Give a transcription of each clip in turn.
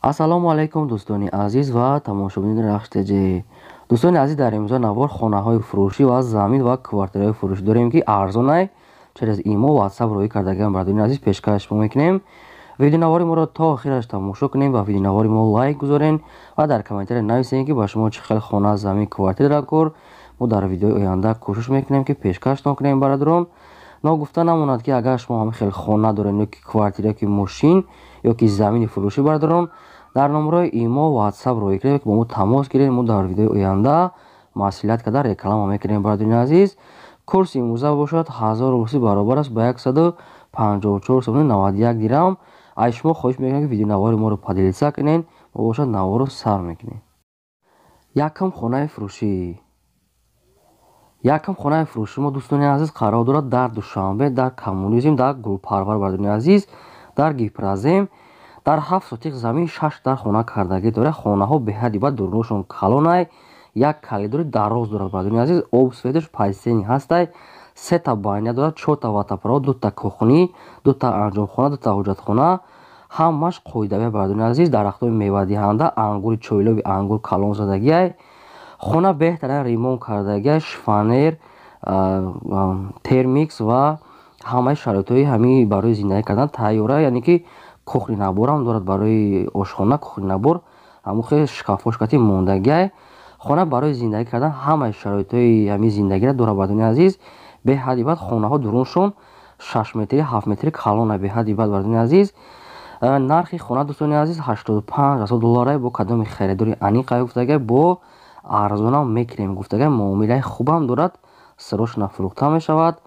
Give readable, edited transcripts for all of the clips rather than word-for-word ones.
Ассалому алайкум, дӯстони азиз ва тамошобинони Рахш ТЖ. Дӯстони азиз, дар имрӯза навор хонаҳои фурӯшӣ ва замин ва квартираҳои фурӯшӣ дорем, ки арзонай, через имо, ватсап роҳӣ кардагиам, бардони азиз, пешкаш шумо мекунем. Видеонавори моро то охираш тамошо кунем ва видеонавори мо лайк гузорен ва дар комментария нависем, ки ба шумо чӣ хел хона, замин, квартира даркор. Мо дар видеои оянда кӯшиш мекунем, ки пешкаштон кунем, бародарон. Ногуфта намонад, ки агар шумо ҳамин хел хона доред ё ки квартира, ё ки мошин, ё ки замини фурӯшӣ, бародарон, дар номерои имо, ватсап роҳӣ кунед, бо мо тамос гиред. Мо дар видеои оянда маслиҳат карда реклама мекунем, бародарони азиз. Курси имрӯза бошад 1000 рубли баробар аст ба 154 сомони 91 дирам. Аз шумо хоҳиш мекунем, ки видеонавори моро поделиться кунед. Мо бошад наворро сар мекунем. Якум хонаи фурӯшӣ. Якум хонаи фурӯши мо, дӯстони азиз, қарор дорад дар Душанбе, дар Коммунизм, дар Гулпарвар, бародарони азиз, дар Гипрозем. Дар 7 сотих замин шаш дар хона кардагӣ дорад. Хонаҳо беҳадди бад дурношон калонай, як калидори дароз дорад, бародарони азиз. Об, светаш подсоединённый ҳастай. Сета баня дорад, чорта водопровод, дута кухня, дута анҷомхона, дута ҳоҷатхона, ҳамаш қоидавия, бародарони азиз. Дарахтҳои мевадиҳанда, ангури чойлови ангур калон задагиай. Хона беҳтарин ремонт кардагиай, шифоньер, термикс ва ҳамаи шароитҳои ҳамин барои зиндагӣ кардан тайёра, яъне ки кухонный наборам дорад, барои ошхона кухонный набор, ҳамун хел шкафош кати мондагиай. Хона барои зиндагӣ кардан ҳамаи шароитҳои ҳамин зиндагиро дорад, бародарони азиз. Беҳадди бад хонаҳо дуруншон 6 метри, 7 метри калона, беҳадди бад, бародарони азиз. Нархи хона, дӯстони азиз, 85 000 доллара. Бо кадоми харидори аниқа гуфтагай, бо арзонам мекунем гуфтагай, муомилаи хубам дорад, срочно фурӯхта мешавад.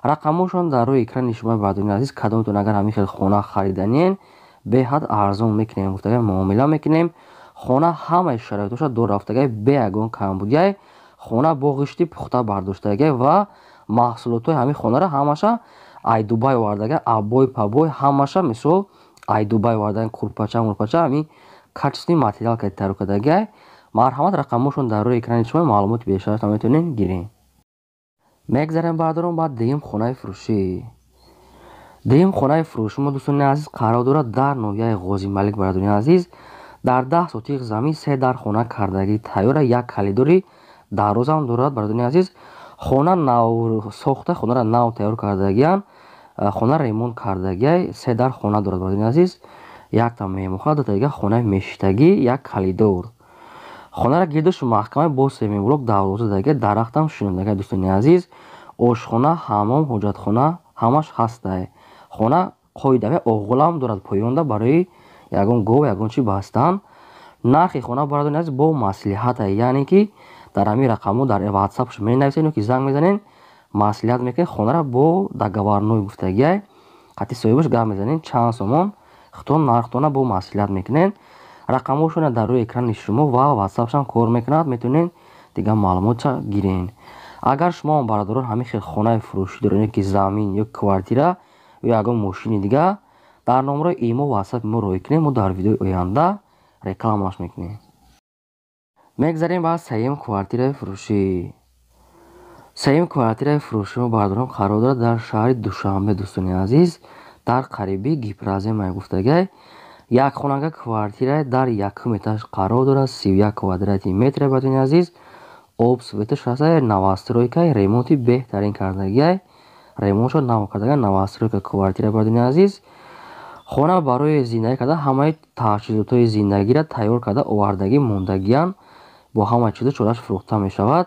Рақамҳошон дар рӯи экрани шумо, бародарони азиз. Кадомтон агар ҳамин хел хона хариданиен, беҳад арзон мекунем гуфтагай, муомила мекунем. Хона ҳамаи шароитоша дор рафтагай, бе ягон камбудиай. Хона бо ғишти пухта бардоштагай ва маҳсулотҳои ҳамин хонаро ҳамаша ай Дубай овардагай, обой пабой ҳамаша, мисол, ай Дубай овардан, курпача мурпача ҳамин качественный материал ка тайёр кардагай. Марҳамат, рақамҳошон дар рӯи экрани шумо, маълумоти бештарашро метавонед гиред. Мегзарем, бародарон, ба дуюм хонаи фурӯшӣ. Дуюм хонаи фурӯши мо, дӯстони азиз, қарор дорад дар ноҳияи Ғозималик, бародарони азиз. Дар 10 сотих замин се дар хона кардагӣ тайёра, як калидори дарозам дорад, бародарони азиз. Хона навсохта, хонаро нав тайёр кардагиянд, хона ремонт кардагиай. Се дар хона дорад, бародарони азиз: якта меҳмонхона, дута дига хонаи мешиштагӣ, як калидор. Хонаро гирдуш маҳкама бо семенблок дарвоза дагия, дарахтам шинондагиа, дӯстони азиз. Ошхона, ҳаммом, ҳоҷатхона ҳамаш ҳастай. Хона қоидавия оғулам дорад поёнда, барои ягон гов, ягон чи бастан. Нархи хона, бародарони азиз, бо маслиҳата, яъне ки дар ҳамин рақамҳо дар ватсапш менависед ё ки занг мезанед, маслиҳат мекунед. Хонаро бо договорной гуфтагиай, қатъи соҳибаш гап мезанед, чанд сомон худтон нархтона бо маслиҳат мекунед. Рақамҳошона дар рӯи экрани шумо ва ватсапшам кор мекунад, метавонед дигар маълумотша гиред. Агар шумо, бародарон, ҳамин хел хонаи фурӯшӣ доред ё ки замин, ё квартира, ё ягон мошини дига, дар номерои имо, ватсапи мо роҳӣ кунед, мо дар видеои оянда рекламаш мекунем. Мегзарем ба сеюм квартираи фурӯшӣ. Сеюм квартираи фурӯши мо, бародарон, қарор дорад дар шаҳри Душанбе, дӯстони азиз, дар қариби Гипроземай гуфтагай. Якхонага квартира дар якум этаж қарор дорад, 31 квадрати метр, бародарони азиз. Об, светаш ҳастай, новостройка, ремонти беҳтарин кардагиай, ремонтшо нав кардагиай, новостройка квартира, бародарони азиз. Хона барои зиндагӣ кардан ҳамаи таҷҳизотҳои зиндагиро тайёр карда овардагӣ мондагиянд, бо ҳамаи чизо чораш фурӯхта мешавад.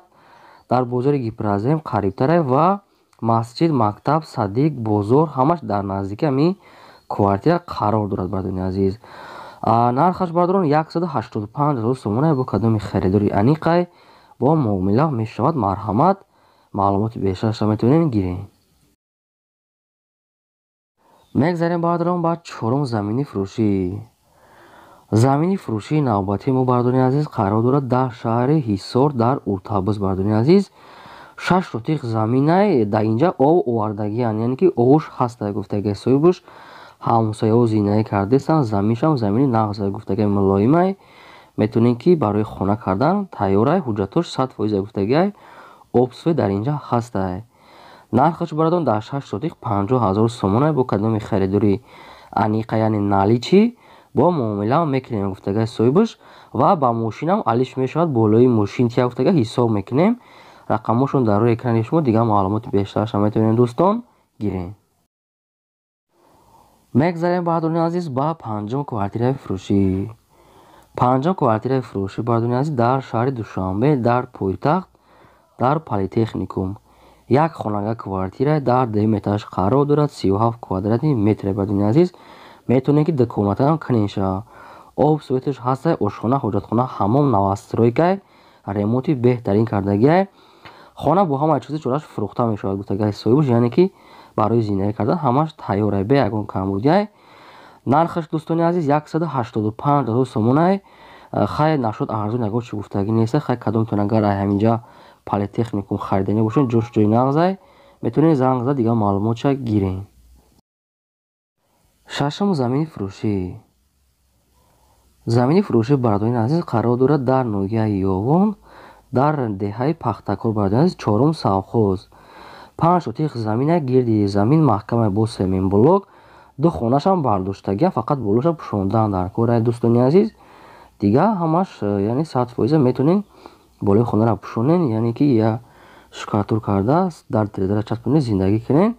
Дар бозори Гипрозем қарибтаре ва масҷид, мактаб, садик, бозор ҳамаш дар наздики ҳамин квартира қарор дорад, бародарони азиз. Нархаш, бародарон, 185 000 сомона. Бо кадоми харидори аниқай бо муомила мешавад. Марҳамат, маълумоти бештарашро метавонем гирем. Мегзарем, бародарон, ба чорум замини фурӯшӣ. Замини фурӯшии навбатии мо, бародарони азиз, қарор дорад дар шаҳри Ҳисор, дар Уртабуз, бародарони азиз. 6 сотих заминай. Дар инҷа об овардагиянд, яъне ки обуш ҳаста гуфтагиай соҳибуш. Ҳамсояҳо зиндагӣ кардастанд. Заминшам замини нағз гуфтагиай, мулоимай, метавонед ки барои хона кардан тайёрай, ҳуҷҷатош 100% гуфтагиай. Об, свет дар инҷа ҳастай. Нархаш, бародарон, дар 6 сотих 50 000 сомона. Бо кадоми харидори аниқа, яъне наличный, Бо муомила мекунем, гуфтагай соҳибаш, ва ба мошинам алиш мешавад, болои мошин тия, гуфтага, ҳисоб мекунем. Рақамҳошон дар рӯи экрани шумо, дигар маълумоти бештарша метавонем, дӯстон, гирем. Мегзарем, бародарони азиз, ба панҷум квартираи фурӯшӣ. Панҷум квартираи фурӯшӣ, бародарони азиз, дар шаҳри Душанбе, дар пойтахт, дар Политехникум, як хонага квартира дар дуюм этаж қарор дорад, 37 квадрати метр. Бародарони азиз, метавонем, ки дукомнатаам кунем ша. Об, светаш ҳастай, ошхона, ҳоҷатхона, ҳаммом, новостройкай, ремонти беҳтарин кардагиай. Хона бо ҳамаи чизи чораш фурӯхта мешавад, гуфтагай соҳибаш, яъне ки барои зиндагӣ кардан ҳамаш тайёрай, бе ягон камбудиай. Нархаш, дӯстони азиз, 185 000 сомонай. Хай, нашуд арзон, ягон чӣ гуфтагӣ неста. Хай, кадомтон агар ай ҳаминҷа Политехникум хариданӣ бошед, ҷош ҷои нағзай, метавонед занг зада, дигар маълумотша гирем. Шашум замини фурӯшӣ. Замини фурӯшӣ, бародарони азиз, қарор дорад дар ноҳияи Ёвон, дар деҳаи Пахтакор, бародарони азиз, чорум совхоз. 5 сотих замина, гирди замин маҳкамай бо семенблок, ду хонашам бардоштагиам, фақат болоша пӯшондан дар кор, дӯстони азиз. Дигар ҳамаш, яъне 100% метавонед болои хонаро пӯшонед, яъне ки я штукатур карда, дар тирезара часпонед, зиндагӣ кунед.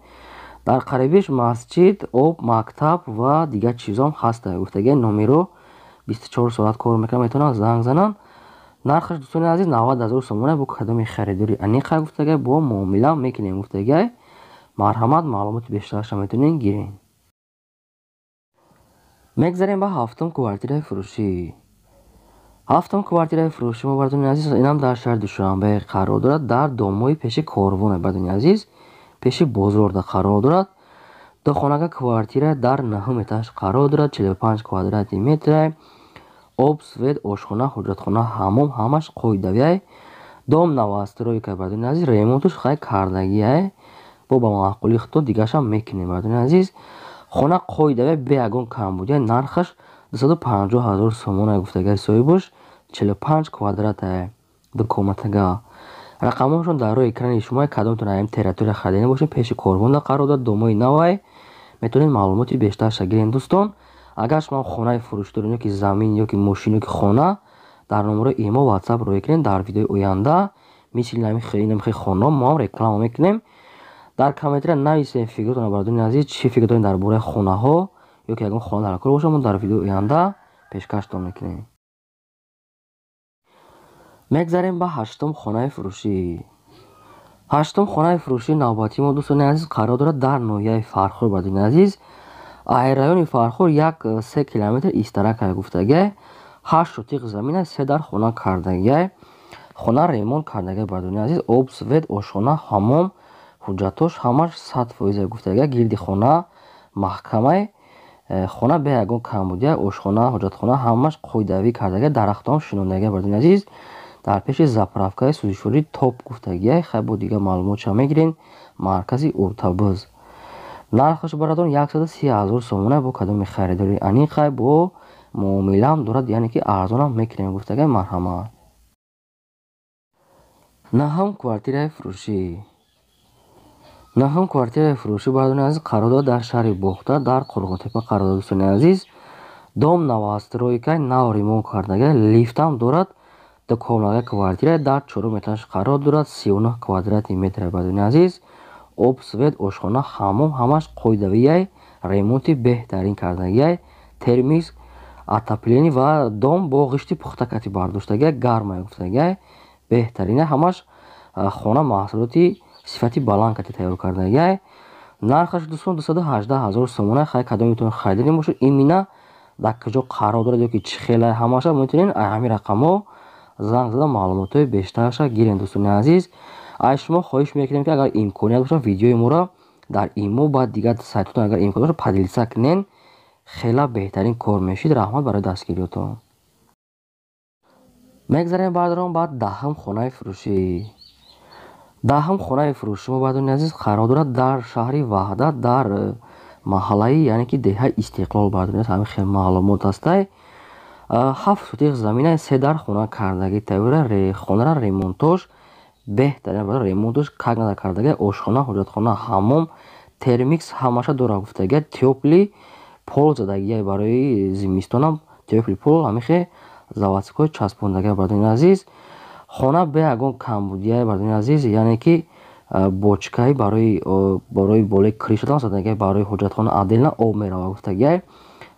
Дар қарибиш масҷид, об, мактаб ва дигар чизом ҳаста, гуфтагиа. Номеро 24 соат кор мекунад, метавонанд занг зананд. Нархаш, дӯстони азиз, 90 000 сомона. Бо кадоми харидори аниқа, гуфтагиа, бо муомила мекунем, гуфтагиа. Марҳамат, маълумоти бештарша метавонед гиред. Мегзарем ба ҳафтум квартираи фурӯшӣ. Ҳафтум квартираи фурӯшӣ мо, бародарони азиз, инам дар шаҳри Душанбе қарор дорад, дар домои пеши Корвоне, бародарони азиз, пеши бозорда қарор дорад. Духонага квартира дар наҳум этаж қарор дорад, 45 квадрати метра. Об, свет, ошхона, ҳоҷатхона, ҳаммом ҳамаш қоидавиай. Дом новостройка, бародарони азиз, ремонтуш хай кардагиай, бо ба маъқулии худтон дигаршам мекунем, бародарони азиз. Хона қоидавия, бе ягон камбудия. Нархаш 250 000 сомона, гуфтагиай соҳибаш, 45 квадратае, дукомнатага. Рақамҳошон дар рӯи экрани шумо. Кадомтон аям территория хариданӣ бошед, пеши Корвонда қарор дорад, домои навай, метавонед маълумоти бештарша гиред. Дӯстон, агар шумо хонаи фурӯшӣ доред, ё ки замин, ё ки мошин, ё ки хона, дар номерои имо, Ватсап роҳӣ кунед. Дар видеои оянда мисли инамихел хонаҳо мо ҳам реклама мекунем. Дар комментария нависед фикротонро, бародарони азиз, чӣ фикр доред дар бораи хонаҳо, ё ки ягон хона дар кор бошад, мо дар видеои оянда пешкаштон мекунем. Мегзарем ба ҳаштум хонаи фурӯшӣ. Ҳаштум хонаи фурӯшии навбатии мо, дӯстони азиз, қарор дорад дар ноҳияи Фархор, бародарони азиз. Ай райони Фархор 1-3 километр истаракай, гуфтагиай. 8 сотиқ замина, се дар хона кардагиай. Хона ремонт кардагиай, бародарони азиз. Об, свет, ошхона, ҳаммом, ҳуҷҷатош ҳамаш 100%, гуфтагиай. Гирди хона маҳкамай. Хона бе ягон камбудия, ошхона, ҳоҷатхона ҳамаш қоидавӣ кардагиай, дарахтон шинондагиай, бародарони азиз. Дар пеши заправкаи сӯзишворӣ Топ, гуфтагиай. Хай, бо дигар маълумотша мегирем. Маркази Уртабуз. Нархаш, бародарон, 130 000 сомона. Бо кадоми харидори аниқай, бо муомилаам дорад, яъне ки арзонам мекунем, гуфтагиай. Марҳамат. Наҳум квартираи фурӯшӣ. Наҳум квартираи фурӯшӣ, бародарони азиз, қарор дорад дар шаҳри Бохтар, дар Қурғонтепа қарор дорад, дӯстони азиз. Дом новостройка, нав ремонт кардагиай, лифтам дорад. Дукомната квартира дар чорум этаж қарор дорад, 39 квадрати метр, бародарони азиз. Об, свет, ошхона, ҳаммом ҳамаш қоидавиай, ремонти беҳтарин кардагиай, термикс, отопление ва дом бо ғишти пухта кати бардоштагиай, гармай, гуфтагиай, беҳтарина. Ҳамаш хона маҳсулоти сифати баланд кати тайёр кардагиай. Нархаш, дӯстон, 218 000 сомона. Хай, кадометон харидани бошед, имина дар куҷо қарор дорад ё ки чӣ хелай, ҳамаша метавонед ҳамин рақамҳо занг зада, маълумотҳои бештарша гирем. Дӯстони азиз, аз шумо хоҳиш мекунем, ки агар имконият бошад, видеои моро дар имо ба дигар сайтотон, агар имкон бошад, поделиться кунед, хела беҳтарин кор мешид. Раҳмат барои дастгириётон. Мегзарем, бародарон, ба даҳум хонаи фурӯшӣ. Даҳум хонаи фурӯшӣ мо, бародарони азиз, қарор дорад дар шаҳри Ваҳдат, дар маҳаллаи, яъне ки деҳаи Истиқлол, бародарони азиз. Ҳамин хел маълумот ҳастай. 7 сотиқ замина, се дар хона кардагӣ тайёра. Хонара ремонтош беҳтарин, ремонтош как надо кардагӣ. Ошхона, ҳоҷатхона, ҳаммом, термикс ҳамаша дора, гуфтагӣ. Тёплый. Пол задагия, барои зимистонам тёплый пол ҳамихе заводской часпондагия, бардони азиз. Хона бе ягон камбудия, бардони азиз, яъне ки бочкаи барои болои крыша дам задагия. Барои ҳоҷатхона отдельно об мерава гуфтагия,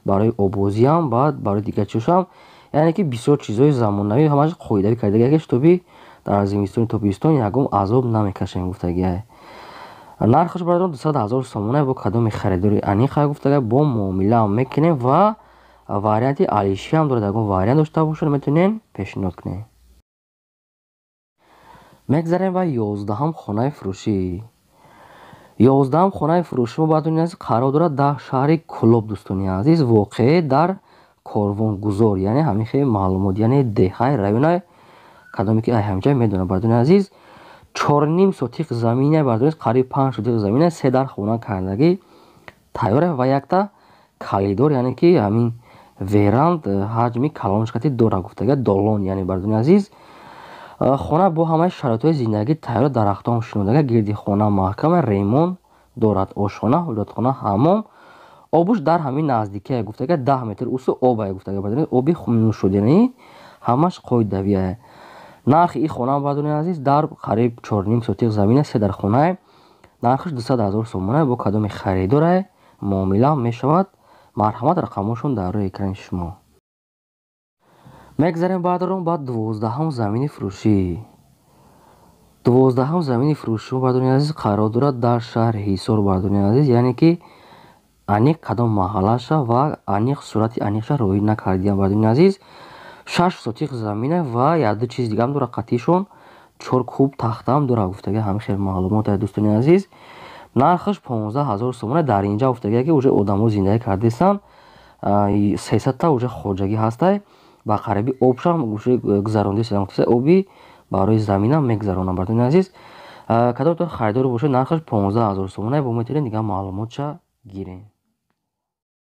барои обозиам, баъд барои дигар чизҳоам, яъне ки бисёр чизҳои замонавӣ ҳамаш қоидавӣ кардагия, ки чтобы дар зимистони тобистон ягон азоб намекашем гуфтагия. Нархаш, бародарон, 200 000 сомона. Бо кадоми харидори аниқа гуфтага, бо муомилаам мекунем ва варианти алишиам дорад. Ягон вариант дошта бошад, метавонем пешниҳод кунем. Мегзарем ба 11-ҳам хонаи фурӯшӣ. 11-ҳам хонаи фурӯшӣ мо, бардони азиз, қарор дорад дар шаҳри Кӯлоб, дӯстони азиз, воқеъ дар Корвонгузор, яъне ҳамин хеле маълумот, яъне деҳаи районаи кадоме ки ай ҳамҷа медонад, бардони азиз. 4,5 сотиқ замине, бардони, қариб 5 сотиқ замине, се дар хона кардагӣ тайёре ва якта калидор, яъне ки ҳамин веранд ҳаҷми калоншкати дора гуфтага, долон, яъне, бардони азиз, хона бо ҳамаи шароитҳои зиндагӣ тайёр, дарахтон шинодага гирди хона, маҳкама ремонт дорад. Ошхона, ҳоҷатхона, ҳаммом, обуш дар ҳамин наздикия гуфтага, 10 метр усу обае гуфтага, бардони, оби нӯшоданӣ ҳамаш қоидавие. Нархи ин хона, бардони азиз, дар қариб 4,5 сотиқ замина, се дар хонае, нархаш 200 000 сомона. Бо кадоми харидорае, муомила мешавад. Марҳамат, рақамҳошон дар рӯи экрани шумо. Мегзарем, бародарон, ба 12-ҳам замини фурӯшӣ. 12-ҳам замини фурӯшӣ, бардони азиз, қарор дорад дар шаҳри Ҳисор, бардони азиз, яъне ки аниқ кадом маҳаллаша ва аниқ сурати аниқша роӣ накардиям, бардони азиз. 6 сотиқ замина ва якду чиз дигаам дорад қатишон, чор куб тахтаам дорад гуфтага, ҳамин хел маълумот, дӯстони азиз. Нархаш 15 000 сомона. Дар инҷа гуфтага, ки уже одамо зиндагӣ кардастанд, 300-та уже хоҷагӣ ҳастай. Ба қариби обшам гузарондист, оби барои замина мегузаронам, бардони азиз. Кадомтон харидор бошед, нархаш 15 000 сомона, бо метавонед дигар маълумотша гирем.